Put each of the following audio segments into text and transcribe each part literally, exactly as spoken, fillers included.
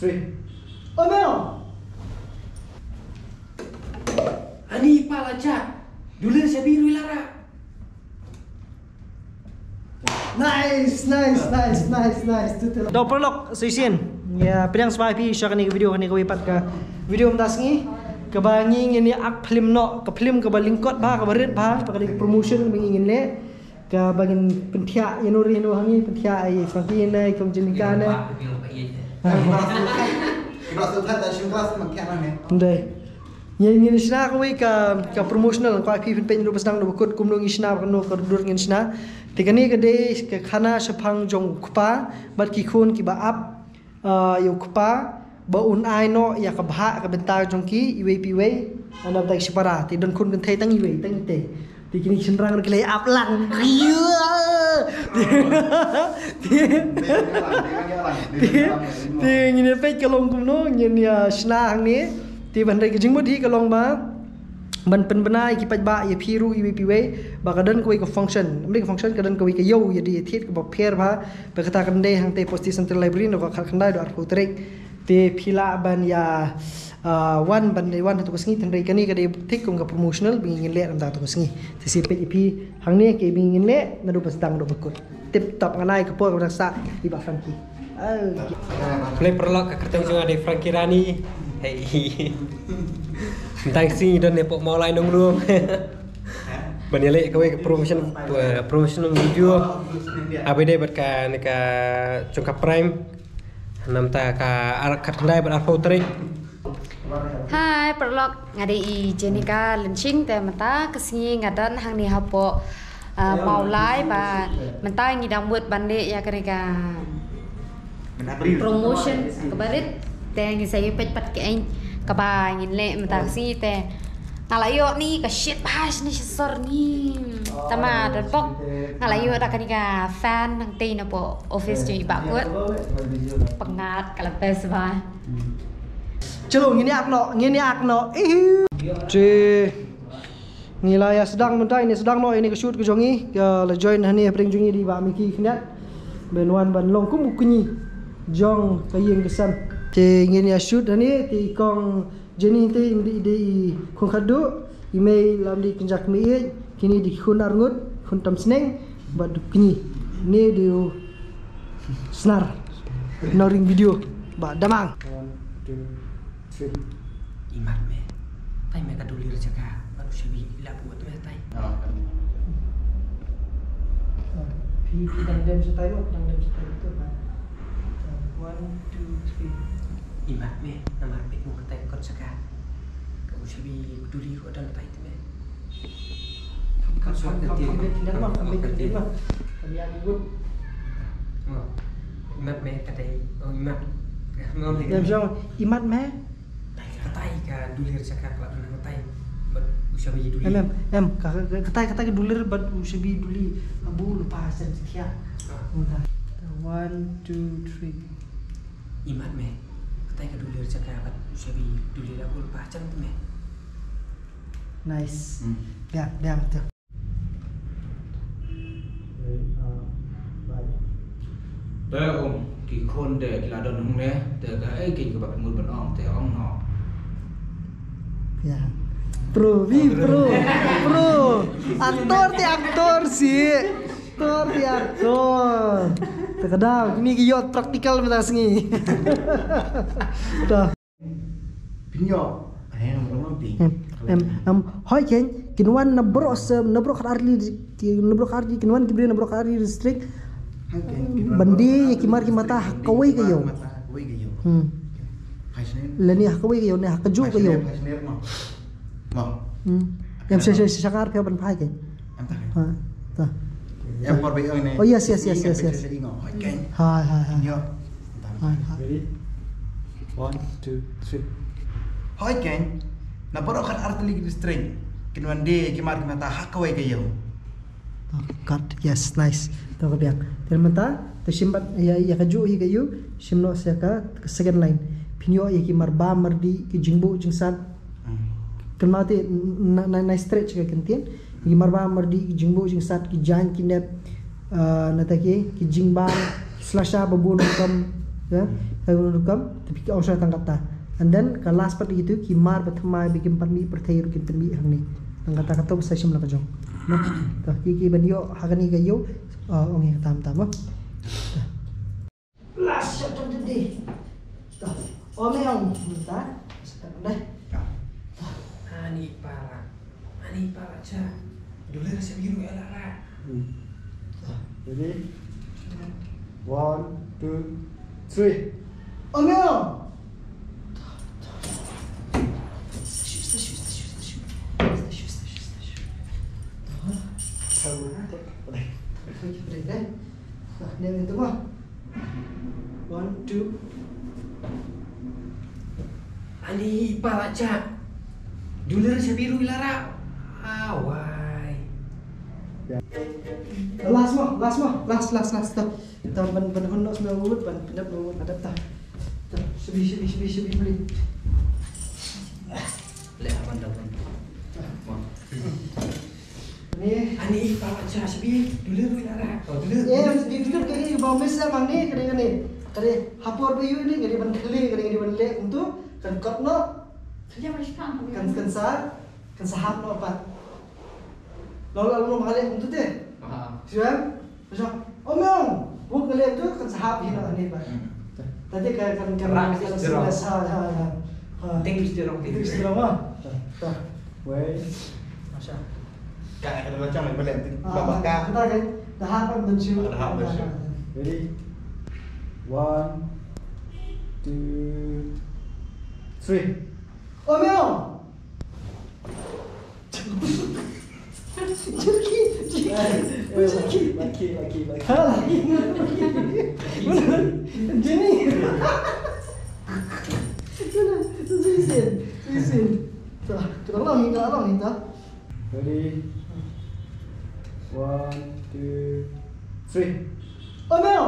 Oh no! Ani pala chat. Dulil shabi rui lara. Nice, nice, nice, nice, nice. Tutul. Dau paralok shisien. Ya, pdiang sbai phi sha kane ka video, kane ka wei pat ka video mynta sngi. Kaba ngi ngin ïa ak film noh, ka film kaba lyngkot bha, kaba rit bha, ba kane ka promotion ba ngi ngin leh. Kaba ngin pynthiah ïa no ri no hangi, pynthiah ai Frankie ne, kong Jenika ne. Ndai. Ngin, ngin shna kawei ka, ka promotional, kwah phi phin peit naduh ba sdang naduh ba kut kumno ngin shna, kumno ka dur ngin shna. Te kane ka dei ka khana shaphang jong u kpa bad ki khun kiba ap, ah, ïa u kpa ba un ai noh ïa ka bhah ka bynta jong ki iwei pa iwei. Ana bynta ki shipara te don khun kynthei tang iwei tang itei. Te kine ki shynrang ruh ki la ap lang. Te, te, te ngin ïa peit ka long kumno, ngin ïa shna hangne. Te ban dei ka jingmut hi ka long ba ban pynbna ïa ki paidbah, ïa phi ruh iwei pa iwei, ba ka don kawei ka function. Ym dei ka function, ka don kawei ka ïew ïa dei ïa thied kaba pher bha. Ba kata kan dei hangtei Posti Central Library, naduh ka khatkhyndai haduh arphew tarik. Te phi lah ban ïa, ah, wan, ban ïa wan ha tu ka sngi, hynrei kane ka dei thik kum ka promotional ba ngin leh namar tu ka sngi. Te sa peit ïa phi hangne kiba ngin leh naduh ba sdang naduh ba kut. Tip top, ngan ai ka por kaba dang sah ïa i Bah Frankie. Oh, okay. Khublei paralok, ka kyrteng jong nga dei Frankie Rani. Hei. Mynta ka sngi don ne pok Mawlai Nongrum. Ban ïa leh kawei ka promotion, eh, promotional video. Aba dei bad kane ka jong ka Prime. Namar ka ar, khatkhyndai bad arphew tarik. Hai paralok, nga dei i Jenika Lynshing, te mynta ka sngi nga don hangne hapoh, ah, Mawlai, ba mynta ngi dang mut ban leh ïa kane ka promotion kaba rit. Te ngin sa ïa peit pat kaei kaba ngin leh mynta ka sngi. Te nga la ïoh ni ka shit bha shane sha sor ni. Tangba don pok nga la ïoh da kane ka fan nangtei napoh office jong i Bah Kut. Pyngngad, ka la best bha. Chalo, ngin ïa ak noh, ngin ïa ak noh. Ihu. Te ngi la ïa sdang mynta, ngi sdang noh ïa kane ka shoot ka jong ngi. Ka la join hangne hapdeng jong ngi dei i Bah Mickey Khyndiat. Ban wan ban long kum u kñi jong ka ïing ka sem. Te ngin ïa shoot hangne, te i kong Jenny te i mdei, i dei i khun khatduh, i mei la mdei kynja kmie ïeit, kine dei ki khun arngut, khun tam sneng, bad u kñi. Ne dei u Snar. Nongrim video. Bah Damang. One, two, three. Imat me. Tai me ka duli rjaka. Bad u shabi ila buat me tai. Ah. Ah, phi, phi dang dem shatai mo, phi dang dem shatai tu, bah. Ah, one, two, three. Imat me, namar phi mo ka tai kot saka. Ka u shabi duli ruh dang tai tu me. Kham, kham, kham, kham bit khyndiat ma, kham bit khyndiat ma. Kham ïa ngut. Imat me ka dei, oh, imat. Em, jong, imat me. Ka tai ka duli rjaka ka la don ka tai. Bad u shabi duli. Em, em, em, ka, ka, ka tai, ka tai ka duli bad u shabi duli. Abu lupa sen setia. Ah. Udah. One, two, three. Imat me. Ka tai ka duli rjaka bad u shabi duli, abu lupa sen me. Nice. Hmm. Biang, biang tu. Te ong, ki khun te ki la don hangne, te kaei kaba phi mut ban ong, te ong noh. Ya. Pro, wi, pro, pro. Aktor te aktor sih. Aktor te aktor. Te ka dei, kine ki ïoh practical mynta sngi. Te. Pynïoh. Em, em, em, hoi ken, kin wan na baroh se, na baroh khatar li, ki, na baroh khatar li, kin wan ki briew na baroh khatar li district. Ban die ïa ki mar ki mata ha kawei ka ïew. Hmm. Lane ha kawei ka ïew, ne ha kajuh ka ïew. Hmm. Em, sha, sha, sha, shakar phi ban phai ken. Em, ta. Ha, ta. Em, por ba ïong ne. Oh, yes, yes, yes, yes, yes. Hai, hai, hai. Ïo. Hai, hai. Ready? One, two, three. Hoi ken. Na baroh khatar tylli ki district. Kin wan die ki mar ki mata ha kawei ka ïew. Oh, cut. Yes, nice. To ka biang. Te mynta, te shim bad ïa, ïa kajuh hi ka ïew, shim noh sha ka, ka second line. Pynïoh ïa ki mar bam mar dih, ki jingbuh jingsat. Hmm. Kynmaw te, na, na, na stretch ka kyntien. Ki mar bam mar dih, ki jingbuh jingsat, ki jaiñ ki nep, ah, nata ki, ki jingbam, ki slasha ba bun rukom, ya. Ka rukom te phi ong sha tang kata. And then ka last part ïa kitu ki mar ba thymmai ba kim pat mih pyrthei ruh kin pynmih hangne. Tang kata kato ba sa shim la ka jong. No. To ki ki ban ïoh ha kane ka ïew. Ong ïa ka tam tam mo. Last shot of the day. To. Ong ïa ong. Mynta. Sa ka dei. Ani para. Ani para cha. Dule sa biru ela ra. Ready? One, two, three. Ong ïa ong. One, two. Ani para cha. Dule sa biru ela ra. Awai. Last mo, last mo, last, last, last. To. To ban ban hun nok sna wut ban pynap wut adap ta. To, shibi, shibi, shibi, shibi, please. Le aban da ban. Mo. Ni. Ani para cha shibi dule ru ela ra. To dule. Ye, di dule kani ba mes la mang ni kani kani. Kani hapor ba yu ni kani ban khli kani kani ban le untuk kan kot no. Kan kan sa kan sa hap no pat. Lo lo lo ma le untuk te. Sian. Ong ïa ong. Buk ngaleh tu kan sa hap hi na ni ba. Tadi kan kan kan kan sa ha ha. Ting stirong ting stirong ah. Wei. Masha. Ka ka macam ni balik. Baba ka. Kita kan dah hap kan tu. Dah hap tu. Ready? One, two, three. Ong ïa ong. Jackie, Jackie, Jackie. Lucky, lucky, lucky. Ha, lucky. Jenny. Suisin, suisin. Kita long, kita long, kita. Ready? One, two, three. Oh no!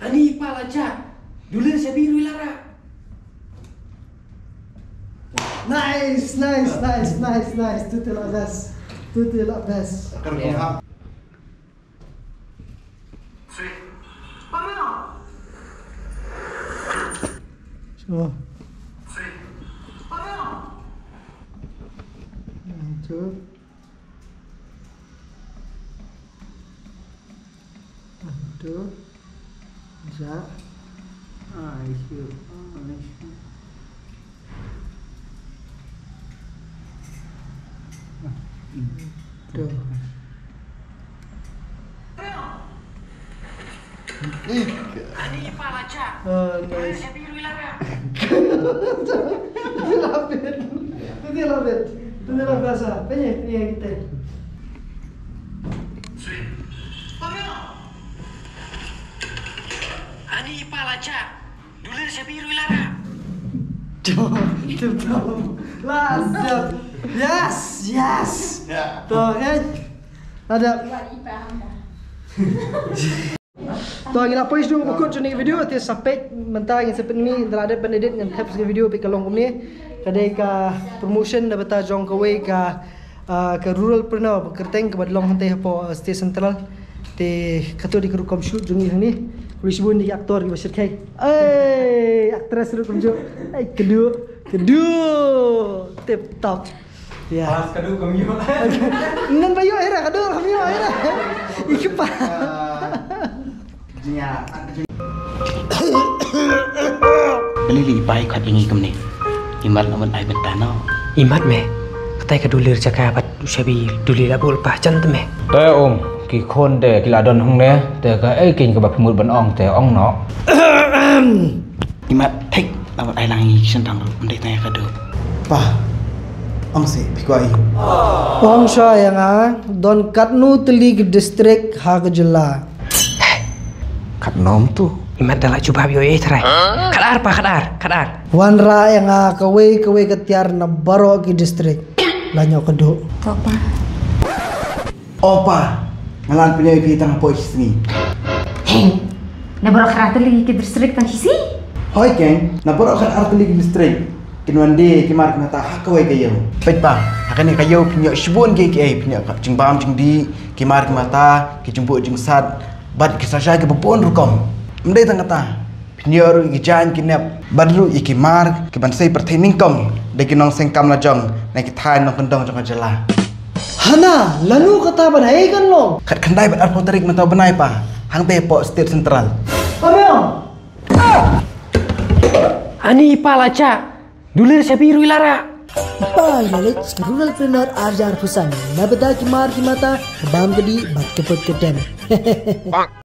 Ani pala cha. Dule sa biru ila ra. Nice, nice, nice, nice, nice. Tu tu la best. Tu tu la best. Sure. One, two. One, two. Ja. Ah, I see. Ah, I see. Tuh. Oh, nice. Dia love it. Dia love it. Dia love bahasa. Tanya, tanya kita. Ani pala cha. Dule sa biru ila ra. Last. Yes, yes. To kan. Ada. To ngi la poi sdang ba kut jong kane ka video te sa peit mynta ngin sa pynmih da la dep ban edit ngan thep sa ka video peit ka long kumne. Ka dei ka promotion na bynta jong kawei ka Ah, ka rural preneur ba kyrteng kaba long hangtei hapoh, ah, State Central. Te kato dei ka rukom shoot jong ngi hangne. Khublei shibun ïa ki actor kiba shyrkhei. Ei, actress ruh kumjuh. Ei, kadu, kadu. Tip top. Ya. Pas kadu kumjuh. Nan ba ïoh era kadu kumjuh era. Ïa ki pa. Balei i pa i khot ïa ngi kumne? I mat la mut ai bynta no. I mat me. Katai ka duli jaka bad u shabi duli la bul pa jan te me. Te um, ki khun te ki la don hangne, te kaei keiñ kaba phi mut ban ong te ong noh. I mat thik la mut ai lang ïa ngi ki shen tang ruh, ym dei tang ïa ka duk. Pa, ong seh phi kwah ïa u. Ong sha ïa nga, don katno tylli ki district ha ka jylla. Katno mynta? I mat da la jubab ïoh ei trai. Khatar pa, khatar, khatar. Wanrah ïa nga kawei kawei ka tiar na baroh ki district. La ñiuh ka duh. To pa. O pa, nga la pynïoh ïa phi tang hapoh shi sngi. Heng. Na baroh khatar tylli ki district tang shi sngi. Hoi keng, na baroh khat artylli ki district kin wan die ki mar ki mata ha kawei ka ïew. Peit pa, ha kane ka ïew phin ïoh shibun ki kiei, phin ïoh ka jingbam jingdih, ki mar ki mata, ki jingbuh jingsat, bad ki sasha kiba bun rukom. Ym dei tang kata, phin ïoh ruh ïa ki jaiñ ki nep bad ruh ïa ki mar kiban sei pyrthei nyngkong da ki nongseng kam lajong na ki thaiñ nongkyndong jong ka jylla. Hana, lano kata bad haei kan long? Khatkhyndai bad arphew tarik mynta u bnai pa, hangtei hapoh State Central. Pameo. Ani pa la cha. Dulir shabi rui lara. Pa la lech Rural Planner arjar pusan. Na beda ki mar ki mata, bam kedi bad keput kedem.